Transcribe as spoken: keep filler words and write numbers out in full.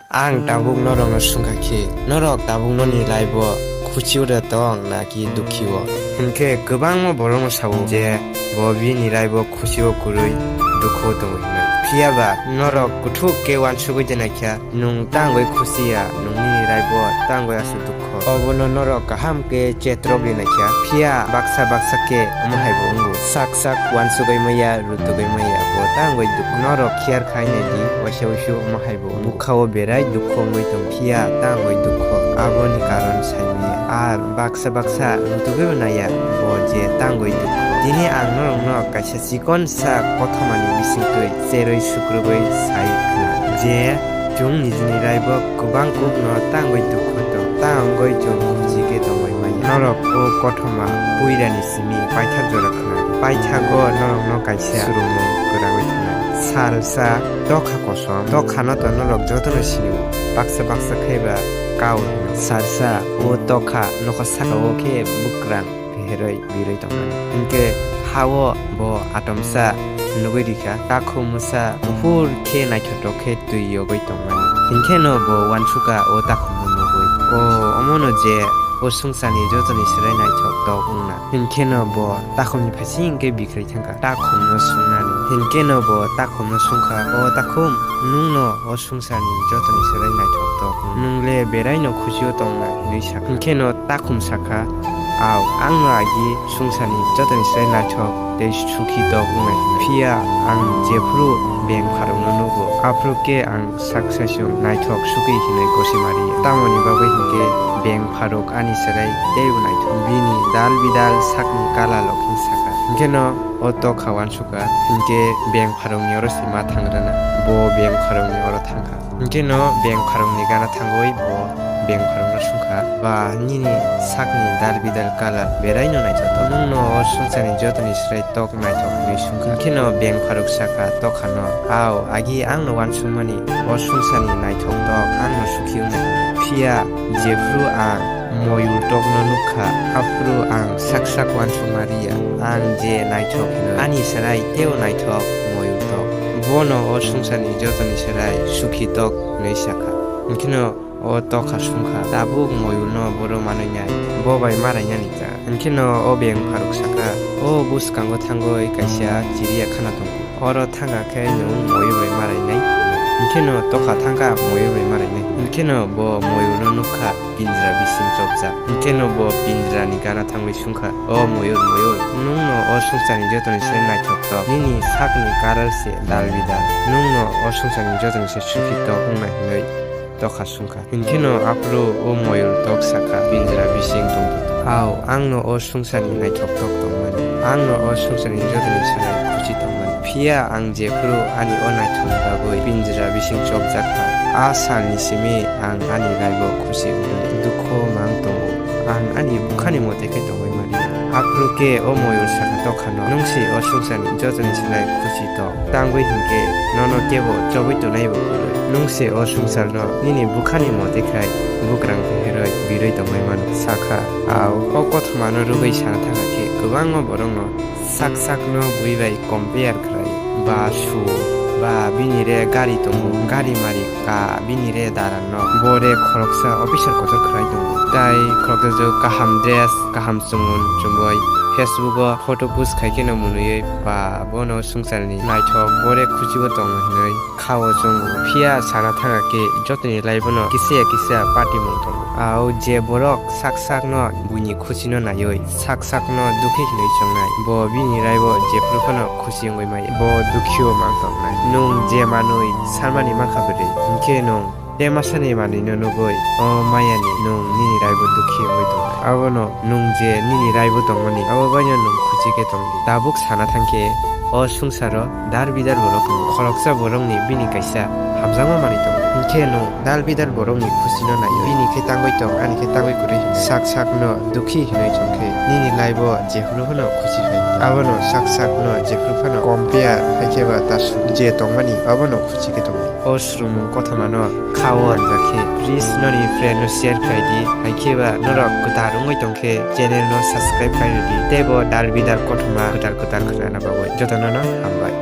Ang tabuk norokno swngkha khe, norok tabuk noni life-o khuchio de tong naki dukhio? Hinkhe kwbangma borokno sao je bo bini life-o khuchio kwrwi dukho tongo hinwi. Phiya ba norok kuthuk khe uansugwi de naikha, nwng tangwi khuchi ya, nwng nini life-o tangwi aswk dukho. Obono norok kaham khe chetrogwi naikha, phiya baksa baksa khe omo hai bo wngo. Sak sak uansugwi maya, rutugwi maya, bo tangwi dukho. Norok khiyar khai nai di, waisa waisa omo hai bo wngo. Bukha o berai dukho wngwi tong, phiya tangwi dukho. Aboni karon sai maya. Ar baksa baksa rutugwi bo naiya, bo je tangwi dukho. Tini ang norokno kaisa chikon sa kothomani bisingtwi cherwi sukrubwi sai khna je chwng nijini life-o kwbang kukno tangwi dukho tong, ta wngwi chwng khuchi khe tongwi manya. Norok o kothoma puirani simi paithak jora khna, paithago norokno kaisa surungmung kwrangwi thangnai. Salsa tokha kosom, tokhano to norok jotono sinio, baksa baksa khe ba kao hino. Salsa o tokha nokha saka-o khe bukrang pherwi birwi tongmani. Hinkhe ha-o bo atomsa nugwi rikha, takhuk mwsa kuphur khe naithotok khe twi yogwi tongmani. Hinkheno bo uansukha o takhukno nugwi. O omono je o swngcharni jotoni swrai naithok tok wngna. Hinkheno bo takhukni phaising khe bikrwi thangkha takhukno swngnani. Hinkheno bo takhukno swngkha, "O takhuk, nwngno o swngcharni jotoni swrai naithok tok wng. Nwng le beraino khuchio tongna," hinwi sakha. Hinkheno takhuk sakha, "Ao, angno agi swngcharni jotoni swrai naithok tei sukhi tok wngnai hwnwi. Phiya ang jephru beng pharokno nugo, aphuru khe ang sak saichung naithok sukhi hinwi gosimari. Tamoni bagwi hinkhe beng pharok ani swrai teibo naithok. Bini dal bidal sakni kala lokhin sakha." Hinkheno o tokha uansukha, hinkhe beng pharokni oro se ma thang rwna. Bo beng pharokni oro thangkha. Hinkhe no beng pharokni gana thangwi bo beng pharokno swngkha, "Ba, nini sakni dal bidal colour beraino naithotok. Nwngno o swngcharni jotoni swrai tok naithok," hwnwi swngkha. Hinkhe no beng pharok sakha tokhano, "Ao, agi angno uansukmani, o swngcharni naithok tok angno sukhi wngnai. Phiya jephru ang moyul tokno nukha, aphuru ang sak sak uansukma riya. Ang je naithok hino, ani swrai teibo naithok moyul tok. Bono o swngcharni jotoni swrai sukhi tok," hwnwi sakha. Hinkheno o tokha swngkha, "Tabuk moyulno boro manwi nai, bo bai ma rainani ta?" Hinkheno o beng pharok sakha, "O bwskango thangwi kaisa chiriya khana tongo. Oro thangkha khe nwng moyul bai ma rainai." Hinkheno tokha thangkha moyul bai ma rainai. Hinkheno bo moyulno nukha pinjra bising chopjak. Hinkheno bo pinjrani gana thangwi swngkha, "O moyul, moyul, nwngno o swngcharni jotoni se naithok tok. Nini sakni karar se dal bidal. Nwngno o swngcharni jotoni se sukhi tok," wngna hinwi tokha swngkha. Hinkheno aphuru o moyul tok sakha, pinjra bising tongthotok. "Ao, angno o swngcharni naithok tok tongmani, angno o swngcharni jotoni swrai khuchi tongmani. Phiya ang jephru ani o naithokni bagwi pinjra bising chopjak kha, a salni simi ang ani life-o khuchi wngwi dukho mang tongo. Ang ani bukhani mote khe tongwi mani." Aphuru khe o moyul sakha tokhano, "Nwng se o swngcharni jotoni swrai khuchi tok. Tangwi hinkhe nono kebo chobwi tonaibo kwrwi. Nwng se o swngcharno nini bukhani mote khai bukrang pherwi birwi tongwi mano," sakha. Ao o kothomano rwgwi sana thangkha khe kwbangma borokno sak sakno bui bai compare khlai, ba su, ba bini re gari tongo, gari mari ka bini re daranno, bo re khoroksa officer kotor khlai tongo, tai khoroksa jwk kaham dress, kaham chumui chumui Facebook o photo post khai kheno mwnwiwi ba bono swngcharni naithok, bo re khuchibo tongo hinwi khao chwng. Phiya sana thangkha khe jotoni life-o no kisa ya kisa patimung tongo. Ao je borok sak sakno buini khuchino naiwi sak sakno dukhi hinwi chongnai, bo bini life-o jephru phano khuchi wngwi maya, bo dukhio mang tongnai. Nwng je manwi sanmani mankha bwrwi, hinkhe nwng tei masani manwino nugwi o mayani nwng nini life-o dukhi wngwi tongnai. Abono nwng je nini life-o tongmani, abo baino nwng khuchi khe tongdi. Tabuk sana thangkhe o swngcharo dar bidar borok tongo. Khoroksa borokni bini kaisa hamjakma manwi tongo. Hinkhe nwng dar bidar borokni khuchino naiwi, "Bini khe tangwi tong, ani khe tangwi kwrwi," hinwi sak sakno dukhi hinwi chongkhe nini life-o jephru phano khuchi phai. Abono sak sakno jephru phano compare hai khe ba ta su je tongmani, abono khuchi khe tongdi. O swrwngmung kothomano khao rwjak khe, please noni friend no share khlai di. Hai khe ba norok kwtal wngwi tong khe channel no subscribe khlai rw di. Tei bo dar bidar kothoma kwtal kwtal khwnana bagwi jotono no hambai.